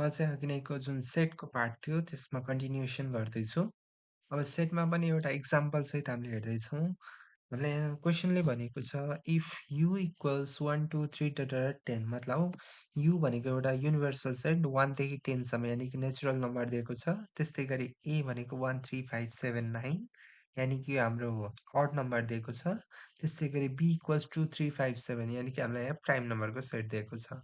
चाहिँ अघि नैको जुन सेटको पार्ट थियो त्यसमा कन्टिन्युएसन गर्दैछु। अब सेटमा पनि एउटा इक्जाम्पल सहित हामीले हेर्दैछौँ। हामीलाई यहाँ क्वेसनले भनेको छ इफ यु इक्वल्स 1 2 3 10 मतलब यु भनेको एउटा युनिभर्सल सेट 1 देखि 10 सम्म यानि कि नेचुरल नम्बर दिएको छ। त्यस्तै गरी ए भनेको 1 3 5 7 9 यानि कि हाम्रो अड नम्बर दिएको छ। त्यस्तै गरी बी इक्वल्स 2 3 5 7 यानि कि हामीलाई यहाँ प्राइम नम्बरको सेट दिएको छ।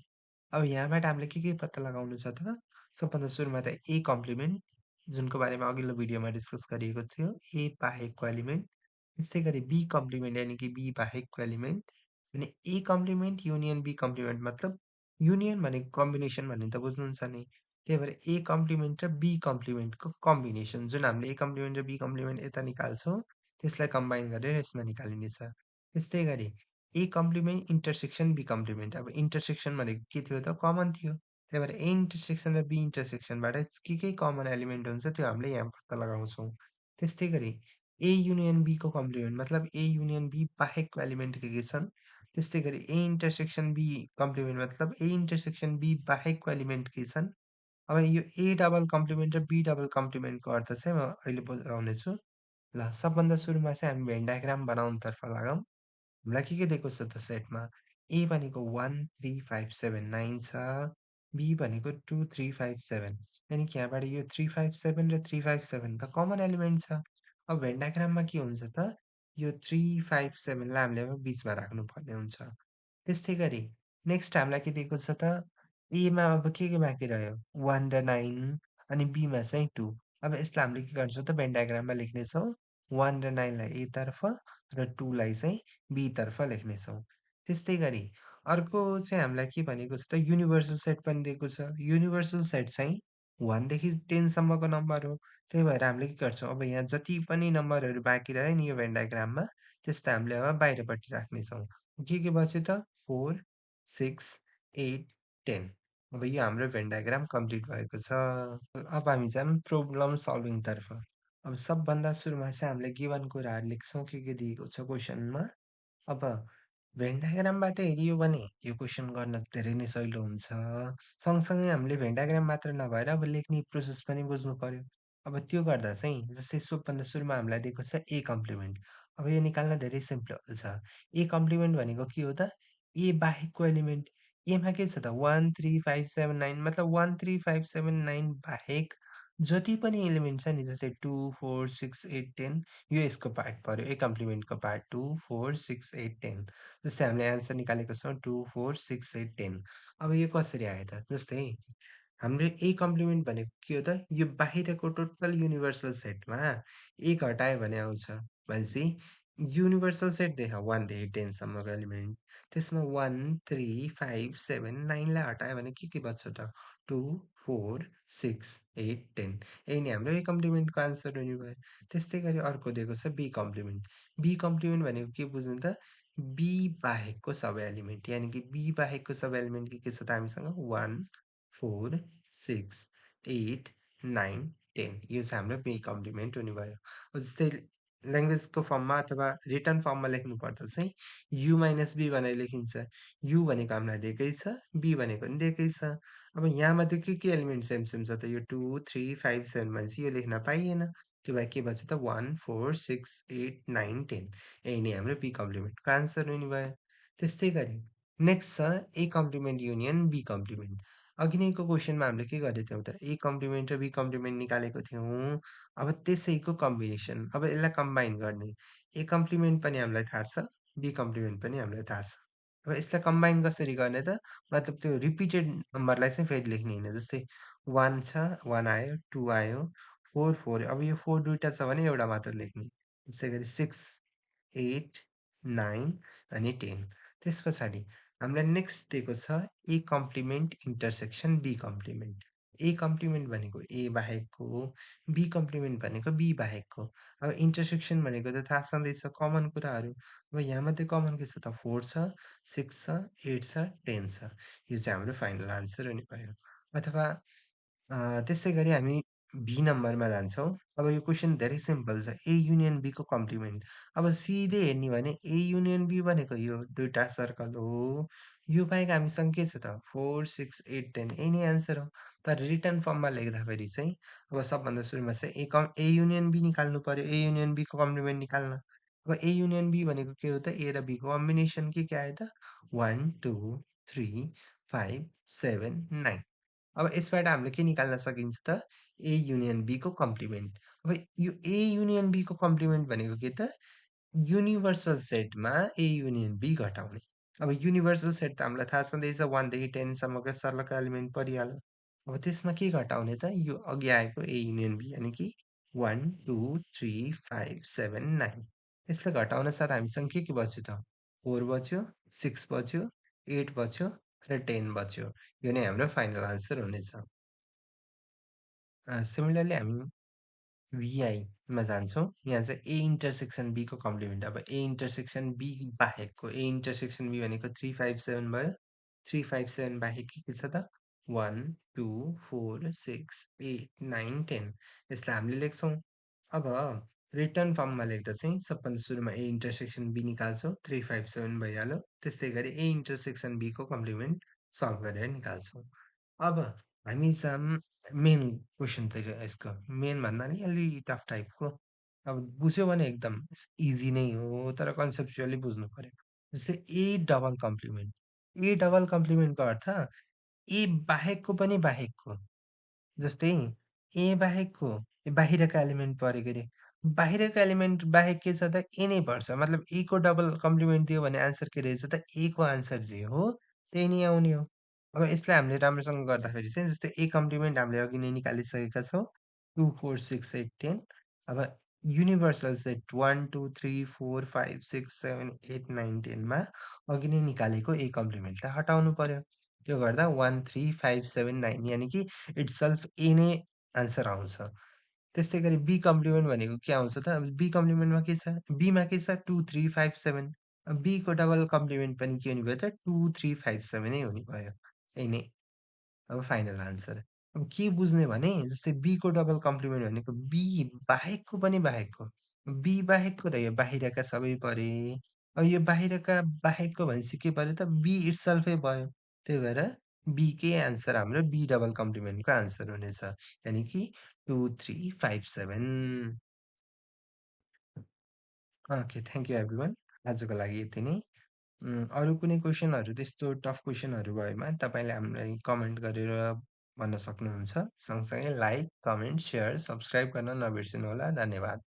अब यहाँबाट हामीले के पत्ता लगाउनु छ त? सबभन्दा सुरुमा त ए कम्प्लिमेन्ट जुनको बारेमा अघिल्लो भिडियोमा डिस्कस गरिएको थियो। ए बाहेकको एलिमेन्ट। त्यस्तै गरी बी कम्प्लिमेन्ट यानि कि बी बाहेकको एलिमेन्ट अनि ए कम्प्लिमेन्ट युनियन बी कम्प्लिमेन्ट मतलब युनियन भनेको कम्बिनेसन भन्ने त बुझ्नुहुन्छ नि। त्यही भएर ए कम्प्लिमेन्ट र बी कम्प्लिमेन्टको कम्बिनेसन जुन हामीले ए कम्प्लिमेन्ट र बी कम्प्लिमेन्ट यता निकाल्छौँ त्यसलाई कम्बाइन गरेर यसमा निकालिनेछ। त्यस्तै गरी ए कम्प्लिमेन्ट इन्टरसेक्सन बी कम्प्लिमेन्ट अब इन्टरसेक्सन भनेको के थियो त कमन थियो। त्यही भएर ए इन्टरसेक्सन र बी इन्टरसेक्सनबाट के कमन एलिमेन्ट हुन्छ त्यो हामीले यहाँ पत्ता लगाउँछौँ। त्यस्तै गरी ए युनियन बीको कम्प्लिमेन्ट मतलब ए युनियन बी बाहेकको एलिमेन्ट के छन्। त्यस्तै गरी ए इन्टरसेक्सन बी कम्प्लिमेन्ट मतलब ए इन्टरसेक्सन बी बाहेकको एलिमेन्ट के छन्। अब यो ए डबल कम्प्लिमेन्ट र बी डबल कम्प्लिमेन्टको अर्थ चाहिँ म अहिले बुझाउनेछु। ल सबभन्दा सुरुमा चाहिँ हामी भेन डायग्राम बनाउनुतर्फ लागौँ। हामीलाई के दिएको छ त सेटमा? ए भनेको 1 3 5 7 9 छ। बी भनेको 2 3 5 7 यानि कि यहाँबाट यो 3 5 7 र 3 5 7 त कमन एलिमेन्ट छ। अब भेन डायग्राममा के हुन्छ त? यो 3 5 7 लाई हामीले अब बिचमा राख्नुपर्ने हुन्छ। त्यस्तै गरी नेक्स्ट हामीलाई के दिएको छ त? एमा अब के बाँकी रह्यो? 1 र 9 अनि बीमा चाहिँ 2। अब यसलाई हामीले के गर्छौँ त भेन डायग्राममा लेख्नेछौँ 1 र 9 लाई एतर्फ र 2 लाई चाहिँ बीतर्फ लेख्नेछौँ। त्यस्तै गरी अर्को चाहिँ हामीलाई के भनेको छ त युनिभर्सल सेट पनि दिएको छ। युनिभर्सल सेट चाहिँ 1 देखि 10 सम्मको नम्बर हो। त्यही भएर हामीले के गर्छौँ अब यहाँ जति पनि नम्बरहरू बाँकी रह्यो नि यो भेन डायग्राममा त्यसलाई हामीले अब बाहिरपट्टि राख्नेछौँ। के बच्यो त 4 6 8 10 अब यो हाम्रो भेन डायग्राम कम्प्लिट भएको छ। अब हामी जाऊँ प्रोब्लम सल्भिङतर्फ। अब सबभन्दा सुरुमा चाहिँ हामीले गिभन कुराहरू लेख्छौँ के दिएको छ क्वेसनमा। अब भेन डायग्रामबाट हेरियो भने यो क्वेसन गर्न धेरै नै सजिलो हुन्छ। सँगसँगै हामीले भेन डायग्राम मात्र नभएर अब लेख्ने प्रोसेस पनि बुझ्नु पर्यो। अब त्यो गर्दा चाहिँ जस्तै सबभन्दा सुरुमा हामीलाई दिएको छ ए कम्प्लिमेन्ट। अब यो निकाल्न धेरै सिम्पल छ। ए कम्प्लिमेन्ट भनेको के हो त? ए बाहेकको एलिमेन्ट। एमा के छ त 1 3 5 7 9 मतलब 1 3 5 7 9 बाहेक जति पनि एलिमेन्ट छ नि जस्तै 2 4 6 8 10 यो यसको पार्ट पर्यो। ए कम्प्लिमेन्टको पार्ट 2 4 6 8 10 जस्तै हामीले एन्सर निकालेको छौँ 2 4 6 8 10। अब यो कसरी आयो त? जस्तै हाम्रो ए कम्प्लिमेन्ट भनेको के हो त? यो बाहिरको टोटल युनिभर्सल सेटमा 1 हटायो भने आउँछ। भनेपछि युनिभर्सल सेट देख 1 देखि 10 सम्मको एलिमेन्ट। त्यसमा 1 3 5 7 9 लाई हटायो भने के बच्छ त? 2 4 6 8 10 यही नै हाम्रो ए कम्प्लिमेन्टको आन्सर हुने भयो। त्यस्तै गरी अर्को दिएको छ बी कम्प्लिमेन्ट। बी कम्प्लिमेन्ट भनेको के बुझ्नु त? बी बाहेकको सबै एलिमेन्ट यानि कि बी बाहेकको सबै एलिमेन्ट के छ त हामीसँग 1 4 6 8 9 10 यो चाहिँ हाम्रो बी कम्प्लिमेन्ट हुने भयो। जस्तै ल्याङ्ग्वेजको फर्ममा अथवा रिटन फर्ममा लेख्नुपर्दा चाहिँ यु माइनस बी भनेर लेखिन्छ। यु भनेको हामीलाई दिएकै छ, बी भनेको पनि दिएकै छ। अब यहाँमध्ये के एलिमेन्ट सेम छ त? यो 2 3 5 7 भनेपछि यो लेख्न पाइएन। त्यो भए के बन्छ त 1 4 6 8 9 10 यही नै हाम्रो बी कम्प्लिमेन्टको आन्सर हुने भयो। त्यस्तै गरी नेक्स्ट छ A complement union be complement. अघि नैको क्वेसनमा हामीले के गरेको थियौँ त? ए कम्प्लिमेन्ट र बी कम्प्लिमेन्ट निकालेको थियौँ। अब त्यसैको कम्बिनेसन अब यसलाई कम्बाइन गर्ने। ए कम्प्लिमेन्ट पनि हामीलाई थाहा छ, बी कम्प्लिमेन्ट पनि हामीलाई थाहा छ। अब यसलाई कम्बाइन कसरी गर्ने त? मतलब त्यो रिपिटेड नम्बरलाई चाहिँ फेरि लेख्ने होइन। जस्तै 1 छ 1 आयो, 2 आयो, 4 4 अब यो 4 दुईटा छ भने एउटा मात्र लेख्ने। त्यसै गरी 6 8 9 अनि 10 त्यस पछाडि हामीलाई नेक्स्ट दिएको छ A complement intersection B complement. A complement भनेको ए बाहेकको हो, बी कम्प्लिमेन्ट भनेको बी बाहेकको। अब इन्टरसेक्सन भनेको त थाहा छँदैछ कमन कुराहरू। अब यहाँ मात्रै कमन के छ त 4 छ, 6 छ, 8 छ, 10 छ। यो चाहिँ हाम्रो फाइनल आन्सर हुने भयो। अथवा त्यस्तै गरी हामी बी नम्बरमा जान्छौँ। अब यो क्वेसन धेरै सिम्पल छ। ए युनियन बीको कम्प्लिमेन्ट। अब सिधै हेर्ने भने ए युनियन बी भनेको यो दुईटा सर्कल हो। यो बाहेक हामीसँग के छ त 4, 6, 8, 10 यही नै आन्सर हो। तर रिटर्न फर्ममा लेख्दाखेरि चाहिँ अब सबभन्दा सुरुमा चाहिँ ए युनियन बी निकाल्नु पर्यो। ए युनियन बीको कम्प्लिमेन्ट निकाल्न। अब ए युनियन बी भनेको के हो त? ए र बीको कम्बिनेसन के आयो त? 1, 2, 3, 5, 7, 9। अब यसबाट हामीले के निकाल्न सकिन्छ त? ए युनियन बीको कम्प्लिमेन्ट। अब यो ए युनियन बीको कम्प्लिमेन्ट भनेको के त? युनिभर्सल सेटमा ए युनियन बी घटाउने। अब युनिभर्सल सेट त हामीलाई थाहा छँदैछ 1 देखि 10 सम्मका सर्लका एलिमेन्ट परिहाल्यो। अब त्यसमा के घटाउने त? यो अघि आएको ए युनियन बी यानि कि 1, 2, 3, 5, 7, 9 यसलाई घटाउन साथ हामीसँग के बच्यो त? 4 बच्यो, 6 बच्यो, 8 बच्यो र 10 बच्यो। यो नै हाम्रो फाइनल आन्सर हुनेछ। सिमिलरली हामी VI मा जान्छौँ। यहाँ चाहिँ ए इन्टरसेक्सन बीको कम्प्लिमेन्ट। अब ए इन्टरसेक्सन बी बाहेकको ए इन्टरसेक्सन बी भनेको 3, 5, 7 भयो। 3, 5, 7 बाहेक के छ त? 1, 2, 4, 6, 8, 9, 10 यसलाई हामीले लेख्छौँ। अब रिटर्न फर्ममा लेख्दा चाहिँ सबभन्दा सुरुमा ए इन्टरसेक्सन बी निकाल्छौँ। 3, 5, 7 भइहाल्यो। त्यस्तै गरी ए इन्टरसेक्सन बीको कम्प्लिमेन्ट सल्भ गरेर निकाल्छौँ। अब हामी जाऊँ मेन क्वेसनतिर यसको। मेन भन्दा नि अलि टफ टाइपको। अब बुझ्यो भने एकदम इजी नै हो तर कन्सेप्चुअली बुझ्नु पर्यो। जस्तै A double complement. A double कम्प्लिमेन्टको अर्थ ए बाहेकको पनि बाहेकको। जस्तै ए बाहेकको बाहिरका एलिमेन्ट पऱ्यो के अरे। बाहिरको एलिमेन्ट बाहेक के छ त? ए नै पर्छ। मतलब ए को डबल कम्प्लिमेन्ट दियो भने आन्सर के रहेछ त? ए को आन्सर जे हो त्यही नै आउने हो। अब यसलाई हामीले राम्रोसँग गर्दाखेरि चाहिँ जस्तै ए कम्प्लिमेन्ट हामीले अघि नै निकालिसकेका छौँ। 2, 4, 6, 8, 10 अब युनिभर्सल सेट 1, 2, 3, 4, 5, 6, 7, 8, 9, 10 मा अघि नै निकालेको ए कम्प्लिमेन्टलाई हटाउनु पर्यो। त्यो गर्दा 1, 3, 5, 7, 9 यानि कि इट्सल्फ ए नै आन्सर आउँछ। त्यस्तै गरी बी कम्प्लिमेन्ट भनेको के आउँछ त? अब बी कम्प्लिमेन्टमा के छ? बीमा के छ? 2, 3, 5, 7 अब बीको डबल कम्प्लिमेन्ट पनि के हुने भयो त? 2, 3, 5, 7 नै हुने भयो। यही नै अब फाइनल आन्सर। अब के बुझ्ने भने जस्तै बी को डबल कम्प्लिमेन्ट भनेको बी बाहेकको पनि बाहेकको। बी बाहेकको त यो बाहिरका सबै परे। अब यो बाहिरका बाहेकको भनेपछि के पर्यो त? बी इट्सल्फै भयो। त्यही भएर बी कै आन्सर हाम्रो बी डबल कम्प्लिमेन्टको आन्सर हुनेछ। यानि कि 2, 3, 5, 7 ओके थ्याङ्क यू एभ्रिवान। आजको लागि यति नै। अरू कुनै क्वेसनहरू त्यस्तो टफ क्वेसनहरू भएमा तपाईँले हामीलाई कमेन्ट गरेर भन्न सक्नुहुन्छ। सँगसँगै लाइक, कमेन्ट, सेयर, सब्सक्राइब गर्न नबिर्सिनुहोला। धन्यवाद।